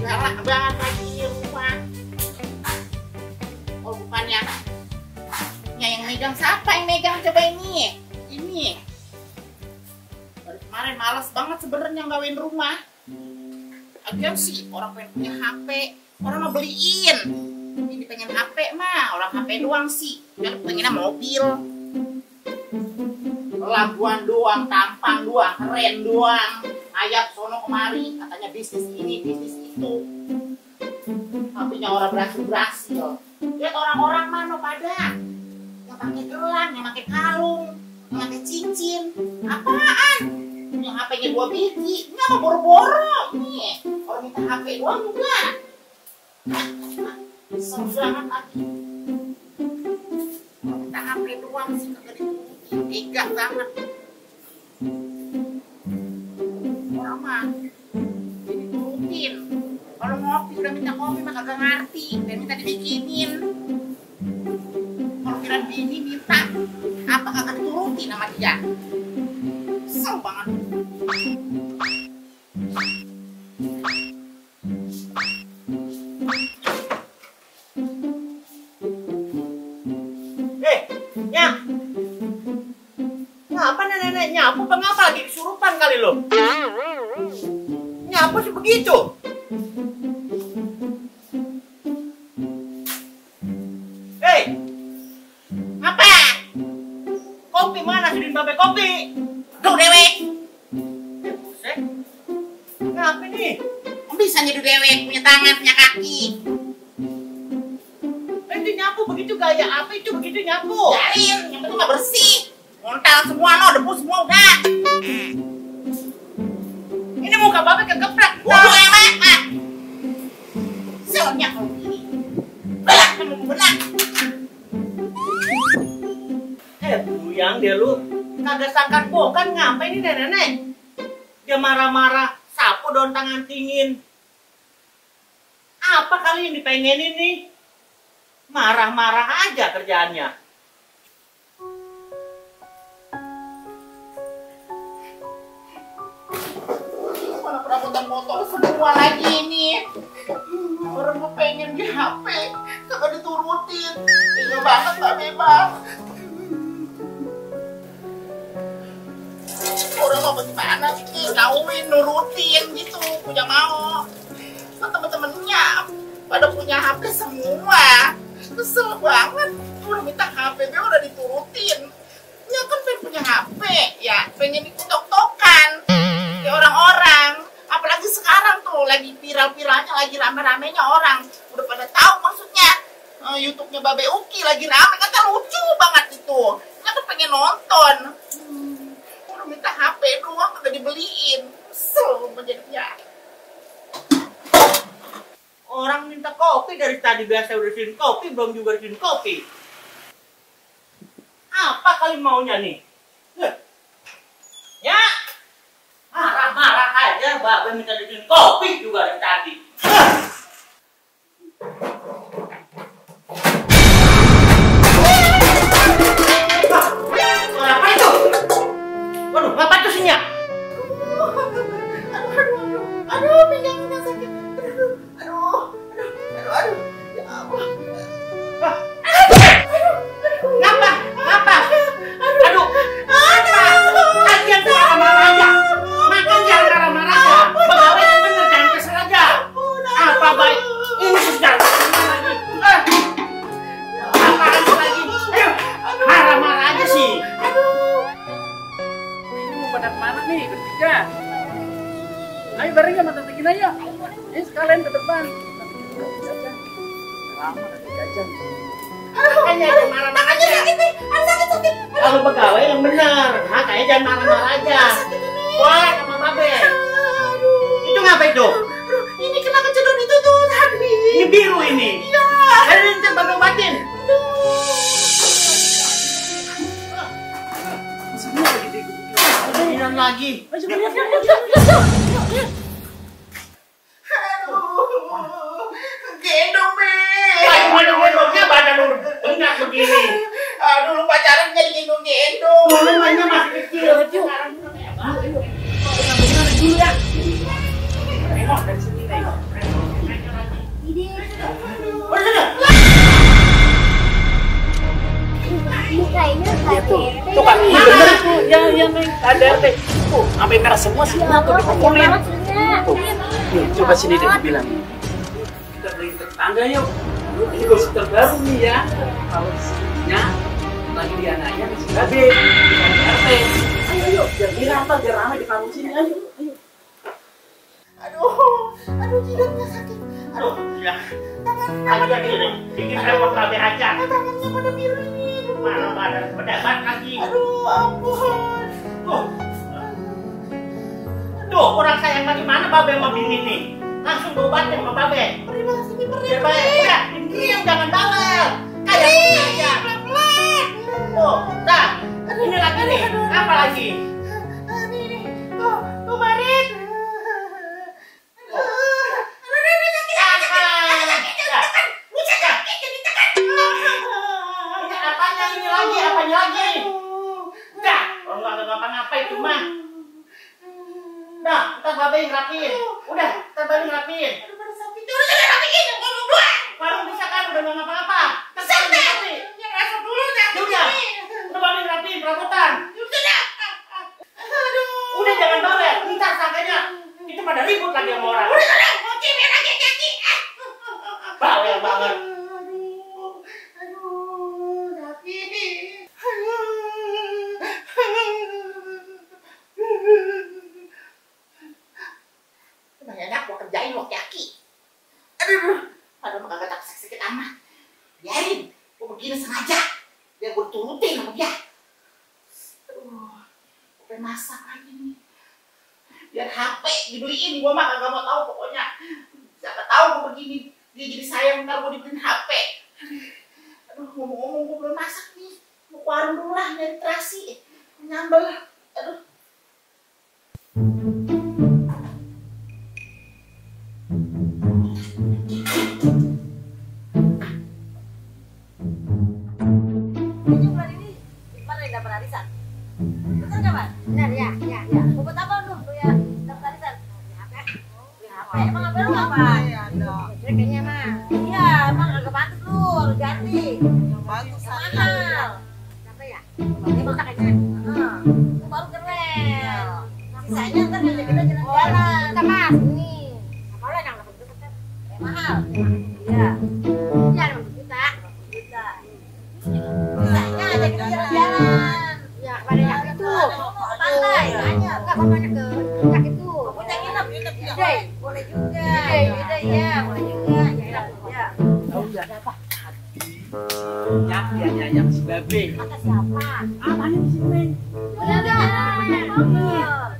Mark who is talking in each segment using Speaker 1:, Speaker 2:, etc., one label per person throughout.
Speaker 1: galak banget lagi ini rumah. Oh bukannya yang megang, siapa yang megang coba ini? Ini dari kemarin males banget sebenarnya nggawain rumah. Agian sih orang pengen punya HP, orang mau beliin. Ini pengen HP mah, orang HP doang sih. Yang pengennya mobil. Labuan doang, tampang doang, keren doang. Ayat sono kemari, katanya bisnis ini, bisnis itu. HP-nya orang berhasil. Lihat orang-orang mana pada yang pakai gelang, yang pakai kalung, yang pakai cincin. Apaan? Yang HP-nya 2 biji, ini apa boro-boro? Ini orang minta HP doang juga. Kesel banget lagi. Orang minta HP doang sih kagak diturutin, tega banget. Orang mah diturutin. Kalau ngopi udah minta kopi mah kagak ngerti, dan minta dibikinin. Kalau kira bini minta apa kagak diturutin sama dia. Kesel banget.
Speaker 2: Ngapa nenek nyapu? Pengapa lagi kesurupan kali lo? Nyapu sih begitu? Hei,
Speaker 1: Apa?
Speaker 2: kopi mana sih babe kopi?
Speaker 1: Duh dewe.
Speaker 2: Buset, ngapa nih?
Speaker 1: Bisa jadi dewe, punya tangan, punya kaki.
Speaker 2: Itu nyapu begitu gaya apa itu begitu nyapu?
Speaker 1: Biarin, yang penting mah bersih. Montal semua no, debu semua udah.
Speaker 2: Ini muka babe kegeprek.
Speaker 1: Waduh emak, mak. Selnya kalau gini. Belak sama belak.
Speaker 2: Buyang dia lu. Kagak sangkat bokan ngapain ini nenek? Dia marah-marah, sapu daun tangan dingin. Apa kali yang dipengenin nih? Marah-marah aja kerjaannya.
Speaker 1: Mana perabotan motor semua lagi ini. Orang mau pengen di HP, kagak diturutin. Tega banget Mbak Bebas. Orang mau bagaimana sih? Ngawin, nurutin gitu, punya mau. Kan temen-temennya pada punya HP semua. Kesel banget. Udah minta HP, dia udah diturutin. Ya kan pengen punya HP, ya pengen ditok-tokan. Ya orang-orang. Apalagi sekarang tuh lagi viral-viralnya, lagi rame-ramenya orang. Udah pada tahu maksudnya. YouTube-nya Babe Uki lagi rame, kata lucu banget itu. Dia kan pengen nonton. Udah minta HP doang, udah dibeliin. Kesel menjadinya.
Speaker 2: Orang minta kopi dari tadi biasa udah sin kopi, belum juga sin kopi. Apa kali maunya nih? Ya, marah-marah aja, babe minta sin kopi juga dari tadi. Apa itu? Waduh, apa itu sinya?
Speaker 1: Aduh, pinggangnya sakit. Aduh, ya Allah.
Speaker 2: Ngapa? Ngapa? Aduh, kalian marah-marah aja. Makan jangan marah-marah aja. Pegawai yang bener, jangan kesel aja. Apa baik? Ini sudah lagi. Apaan lagi? Ayo, marah-marah aja sih.
Speaker 3: Ini mau pada kemana nih bertiga? Ayo bareng sama Tante Gina ya. Ini sekalian ke depan. Tante Jajan. Lama nanti jajan.
Speaker 2: Makanya jangan marah-marah aja.
Speaker 1: Sakit.
Speaker 2: Kalau pegawai yang bener, makanya jangan marah-marah aja. Boleh sama babe. Itu ngapa itu?
Speaker 1: Ini kena kecedon itu tuh tadi.
Speaker 2: Ini biru ini.
Speaker 1: Iya.
Speaker 2: Ayo ntar babe obatin.
Speaker 3: Semua lagi diikuti.
Speaker 2: Ini lagi.
Speaker 3: Ayo lihat.
Speaker 1: Gendong, Be.
Speaker 2: Mana badan lu bengkak begini.
Speaker 1: Aduh, lu pacaran jadi gendong-gendong.
Speaker 2: Dulu mainnya masih kecil.
Speaker 3: Sekarang udah kayak baru. Ayo. Sampai dulu ya. Nengok dari sini nengok. Iya tuh. Tuh kan, iya bener tuh. Yang ada teh. Tuh, sampai merah semua sih tuh dipukulin. Tuh, nih coba sini deh bilang. Kita beli tetangga yuk. Ini gosip terbaru nih ya. Kalau istrinya lagi dianaknya di Babe, di RT. Ayo, biar ramai di kampung sini. Ayo.
Speaker 1: Aduh, jidatnya sakit.
Speaker 2: Aduh, ya. Tangannya gini, bikin heboh kabeh aja.
Speaker 1: Tangannya pada biru ini.
Speaker 2: Mana badan pedagang kaki.
Speaker 1: Aduh, ampun.
Speaker 2: Tuh, orang sayang bagaimana Babe sama bini nih? Langsung diobatin sama Babe.
Speaker 1: Terima kasih,
Speaker 2: Biar baik. Udah, diam jangan bawel. Kayak gini aja. Tuh, dah. Ini lagi nih. Apa lagi?
Speaker 1: Tuh, Marit.
Speaker 2: Apanya lagi? Udah, kalau nggak ngapa-ngapain cuma. Nah, ntar Babe ngerapiin. Udah, ntar Babe ngerapiin.
Speaker 1: Pada sakit. Udah rapiin, ngomong doang.
Speaker 2: Warung bisa kan udah nggak ngapa-ngapa.
Speaker 1: Santai. Ya rasa dulu dah.
Speaker 2: Udah, udah Babe ngerapiin perabotan.
Speaker 1: Udah. Aduh.
Speaker 2: Udah jangan bawel. Ntar sangkanya kita pada ribut lagi sama orang.
Speaker 1: Udah sana, mau cemil lagi kaki.
Speaker 2: Bawel banget.
Speaker 1: Banyak gua kerjain lo kaki. Aduh, padahal mah kagak sakit amat. Biarin, gua begini sengaja. Biar gua turutin sama dia. Aduh, gua pengen masak lagi nih. Biar HP dibeliin, gua mah kagak mau tahu pokoknya. Siapa tahu gua begini, dia jadi sayang ntar gua dibeliin HP. Aduh, ngomong-ngomong gua belum masak nih. Mau ke warung dulu lah, nyari terasi. Nyambel. Aduh.
Speaker 4: Betul nggak, Pak? Benar ya. Mau buat apa lu ya? Daftar arisan. Beli HP. Emang HP lu apa? Kayaknya mah. Iya, emang agak pantas lu, harus ganti. Yang bagus, mahal. Berapa ya? Ini mah kayaknya. Itu baru keren. Sisanya ntar ngajak kita jalan-jalan. Kita mas, ini. Apa lo yang 80 juta? Mahal. Iya. Iya, 80 juta. Sisanya ngajak kita jalan-jalan. Pada yang itu, pantai, banyak, enggak banyak ke puncak itu. Puncak Ide, boleh juga. Ide, boleh juga. Ya.
Speaker 3: Tahu nggak ada apa? Dia yang si Babe.
Speaker 4: Kata siapa?
Speaker 3: Apanya di sini?
Speaker 4: Udah,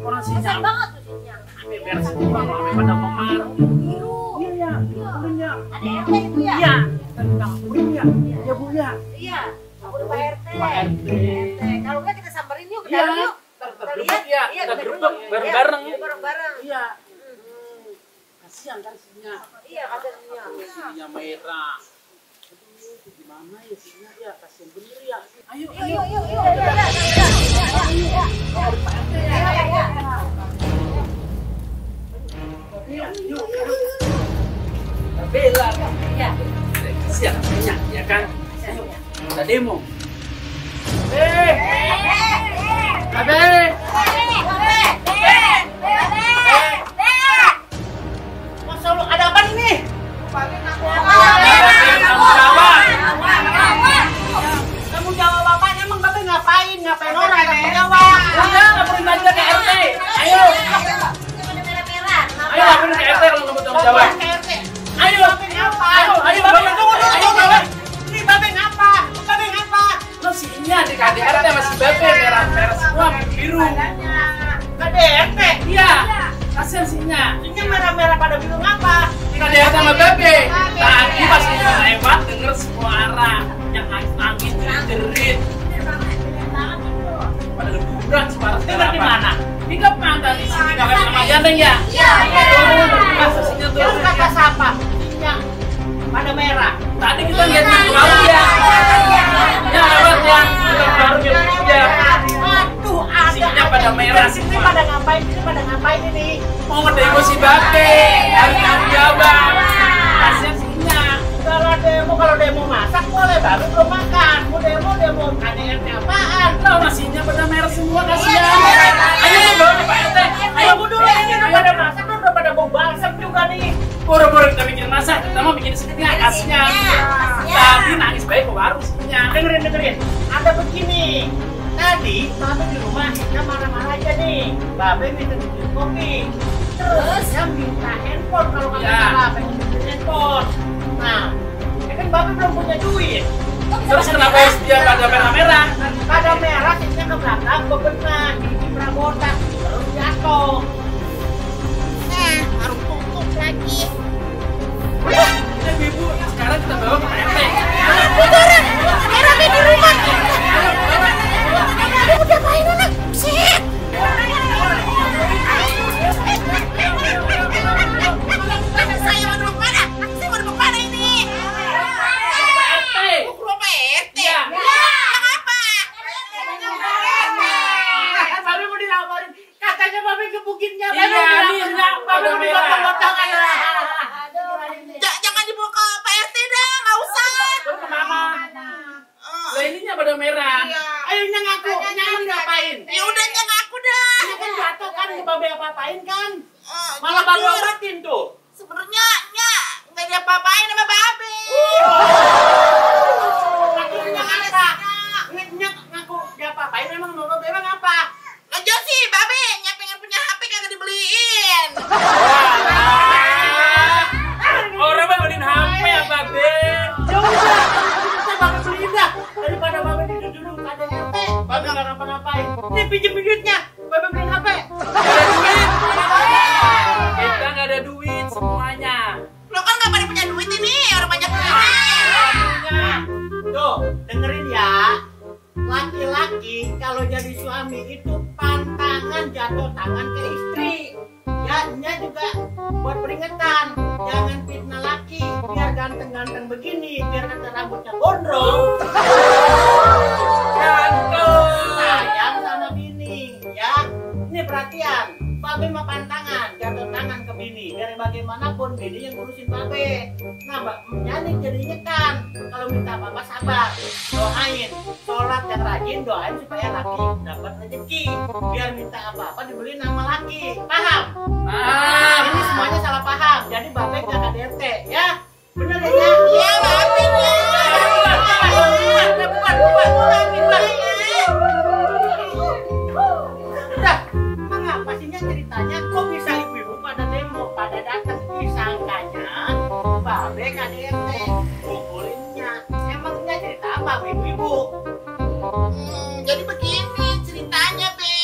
Speaker 3: Orang sini
Speaker 4: besar banget tuh sininya.
Speaker 3: sampai merah semua, sampai pada memar.
Speaker 4: Biru.
Speaker 3: Iya, punya.
Speaker 4: Ada RT itu ya?
Speaker 3: Iya, tentang punya. Ya Bu ya.
Speaker 4: Iya. Udah Pak RT.
Speaker 3: RT.
Speaker 4: Kalau enggak kita samperin yuk ke
Speaker 3: Iya.
Speaker 4: dalam yuk.
Speaker 3: Kita gerbek ya, kita gerbek bareng-bareng.
Speaker 4: Bareng-bareng.
Speaker 3: Iya. Kasihan kan sinya.
Speaker 4: Iya, kasihannya.
Speaker 3: Sinya merah. Aduh, gimana ya sinya ya, kasihan bener ya. Ayo. Iya, yuk. Bela kan.
Speaker 4: Iya.
Speaker 3: Kasihan banyak ya kan. Ayo, kita demo. Babe.
Speaker 2: Masa lu ada apa ini? Kamu jawab apanya? Emang Babe ngapain? Ngapain orang? Kamu jawab.
Speaker 3: Udah, laporin aja ke RT. Ayo. Ayo laporin ke RT kalau kamu tanggung jawab. Ayo. Ayo Babe. Ayo.
Speaker 2: Ini Babe ngapa? Babe ngapa?
Speaker 3: Lo sinya di KDRT masih Babe merah semua biru.
Speaker 2: KDRT?
Speaker 3: Iya. Kasihan sinya.
Speaker 2: Ini merah-merah pada biru ngapa?
Speaker 3: KDRT sama Babe. Tadi pas kita lewat denger suara yang angin jerit. Pada leburan suara.
Speaker 2: Dengar di mana?
Speaker 3: Di depan tadi sini kalian sama Jandeng ya?
Speaker 4: Iya.
Speaker 3: Kasusnya tuh.
Speaker 2: Terus kata siapa? Sinya pada merah.
Speaker 3: Tadi kita lihat di laut ya. Ya lewat ya. Kita baru ya.
Speaker 2: Aduh,
Speaker 3: Sinya pada merah
Speaker 2: Sini
Speaker 3: semua.
Speaker 2: pada ngapain? Sini pada ngapain ini?
Speaker 3: Mau ngedemo si Babe. Harus tanggung jawab. Kasihan sinya.
Speaker 2: Kalau demo masak boleh, baru belum makan. Mau demo KDRT apaan?
Speaker 3: boro-boro kita bikin masak, kita mau bikin sedikit khasnya. Tadi nangis baik kok baru sihnya.
Speaker 2: Dengerin. Ada begini. Tadi Babe di rumah dia marah-marah aja nih. Babe minta bikin kopi. Terus dia minta handphone kalau nggak salah, pengen bikin handphone. Nah, kan Babe belum punya duit.
Speaker 3: Terus kenapa dia pada merah?
Speaker 2: Pada merah sihnya ke belakang, bebenah, gigi perabotan, terus jatuh.
Speaker 1: Nah, baru tutup lagi.
Speaker 3: Ibu, sekarang kita bawa ke RT.
Speaker 1: Rame di rumah. Udah main anak. Buset. Saya mau duduk mana? Saya mau duduk mana ini?
Speaker 3: RT.
Speaker 1: Ke rumah Pak RT.
Speaker 3: Iya.
Speaker 1: Yang apa?
Speaker 2: Babe mau dilaporin. Katanya Babe gebukinnya.
Speaker 3: Iya, nih,
Speaker 2: Babe mau dipotong-potong aja.
Speaker 1: Jangan dibawa ke Pak RT dah, nggak usah.
Speaker 3: Terus kenapa? Lah ininya pada merah.
Speaker 2: Ayo ngaku, nyanyi ngapain?
Speaker 1: Ya udah jangan aku dah.
Speaker 2: Ini kan jatuh kan, Babe apa-apain kan?
Speaker 3: Malah
Speaker 1: Jujur,
Speaker 3: baru obatin tuh.
Speaker 1: sebenarnya nggak diapa-apain sama Babe.
Speaker 2: Ngakunya apa? Ngaku dia apa-apain emang menurut emang apa?
Speaker 1: Lanjut sih, Babe pengen punya HP kagak dibeliin.
Speaker 3: Orang mah beliin HP ya, Babe.
Speaker 2: Ya udah, kita Babe beliin dah. Daripada Babe duduk-duduk ada RT, Babe nggak ngapa-ngapain. Nih pinjem duitnya, Babe beliin HP.
Speaker 3: Kita nggak ada duit semuanya.
Speaker 1: Lo kan nggak pada punya duit ini, orang banyak duit.
Speaker 2: Tuh, dengerin ya. Laki-laki kalau jadi suami itu pantangan jatuh tangan ke istri. Ya, nya juga buat peringatan. Jangan fitnah laki, biar ganteng-ganteng begini, biar kata rambutnya gondrong. Sayang sama bini, ya. Ini perhatian. Babe mah pantangan, jatuh tangan ke bini. Biar bagaimanapun bini yang ngurusin Babe. Nah, Mbak, nyanyi jadi ingetan. Kalau minta apa-apa sabar, doain, sholat yang rajin, doain supaya laki dapat rezeki. Biar minta apa-apa dibeliin sama laki. Paham? Ini semuanya salah paham. Jadi Babe gak KDRT, ya? Bener ya?
Speaker 1: Iya, Babe ya.
Speaker 2: Udah, mengapa sihnya ceritanya kok bisa ibu-ibu pada demo, pada datang disangkanya Babe KDRT, ngumpulin emangnya cerita apa ibu-ibu?
Speaker 1: Jadi begini ceritanya, Be.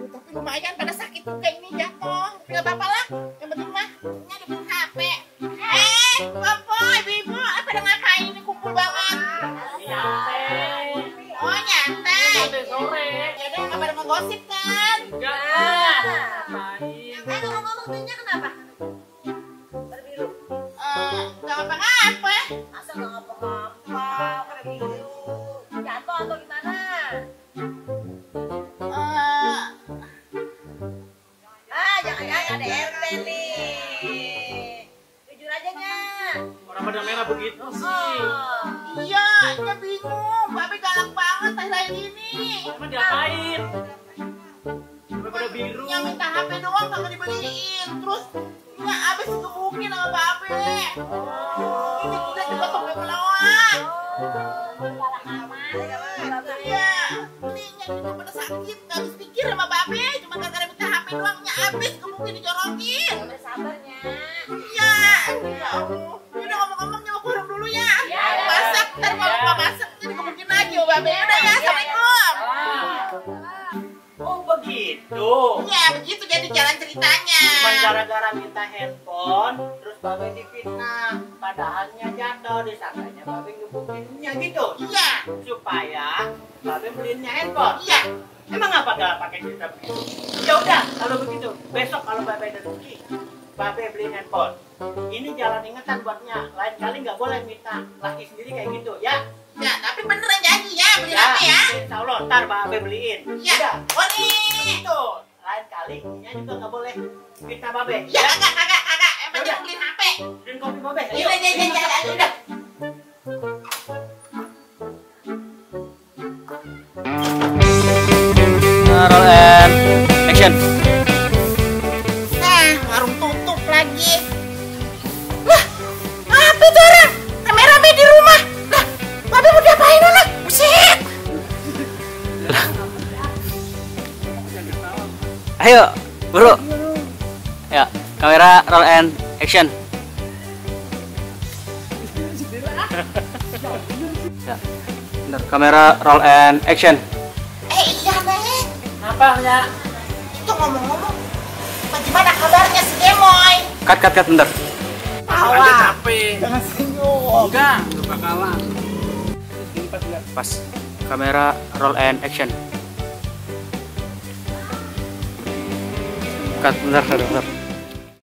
Speaker 1: Tapi lumayan pada sakit juga ini jatuh. Gak apa-apa lah. Yang penting mah ini ada beli HP. Bapak, ibu-ibu, pada ngapain ini kumpul banget? Oh, nyantai.
Speaker 3: Sore.
Speaker 1: Ya udah nggak pada ngegosip kan?
Speaker 3: Enggak. Main.
Speaker 4: Ngomong-ngomong duitnya kenapa? Berbiru.
Speaker 1: Nggak apa-apa.
Speaker 4: Masa nggak ngapa-ngapa? Berbiru. Jatuh atau gimana? Jangan-jangan ada RT nih. Jujur aja nggak?
Speaker 3: Orang pada merah begitu sih.
Speaker 1: Iya, dia bingung. Babe galak banget akhir-akhir ini.
Speaker 3: Emang diapain? Udah pada biru.
Speaker 1: Yang minta HP doang kagak dibeliin. Terus ya abis dikebukin sama Babe. Ini kita juga sampai melawan.
Speaker 4: Galak amat.
Speaker 1: Iya, ininya juga pada sakit. Gak habis pikir sama Babe. Cuma gara-gara minta HP doang. Ya abis dikebukin dijorokin.
Speaker 4: Bersabarnya.
Speaker 1: Iya, ya Allah. Udah ngomong-ngomong nyawa kurang dulu ya. Masak, ntar kalau lupa masak jadi dikebukin lagi sama Babe. Udah ya, Assalamualaikum.
Speaker 2: Oh begitu.
Speaker 1: Ya begitu jadi jalan ceritanya.
Speaker 2: Cuma gara-gara minta handphone, terus Babe difitnah. Padahalnya jatuh, disangkanya Babe ngebukinnya gitu.
Speaker 1: Iya,
Speaker 2: Supaya Babe beliinnya handphone.
Speaker 1: iya.
Speaker 2: Emang apa gak pakai cerita begitu? Ya udah, kalau begitu, besok kalau Babe ada rezeki, Babe beliin handphone. Ini jalan ingatan buatnya. Lain kali nggak boleh minta laki sendiri kayak gitu, ya?
Speaker 1: Ya, tapi beneran janji ya beli HP ya.
Speaker 2: Insya Allah, ntar Babe beliin.
Speaker 1: Iya.
Speaker 2: Udah,
Speaker 1: Oh nih.
Speaker 2: begitu. Lain kali, Nya juga nggak boleh minta Babe.
Speaker 1: Ya kagak. Yang penting
Speaker 2: Udah.
Speaker 1: beliin HP.
Speaker 2: Beliin kopi Babe. Ayo.
Speaker 1: Iya. Udah.
Speaker 5: Roll and action.
Speaker 1: Nah, baru lagi. Lah, apa itu orang? Rame-rame di rumah. Lah, Babe mau diapain anak? Buset.
Speaker 5: Ayo, bro. Ya, kamera roll and action. Ya, bentar, kamera roll and action.
Speaker 1: Iya, Neng.
Speaker 2: Apa ya?
Speaker 1: Itu ngomong-ngomong, bagaimana kabarnya si Gemoy?
Speaker 5: Cut, bentar.
Speaker 3: Anda capek.
Speaker 1: Jangan senyum.
Speaker 3: Enggak bakalan.
Speaker 5: Pas, kamera roll and action. Cut, bentar.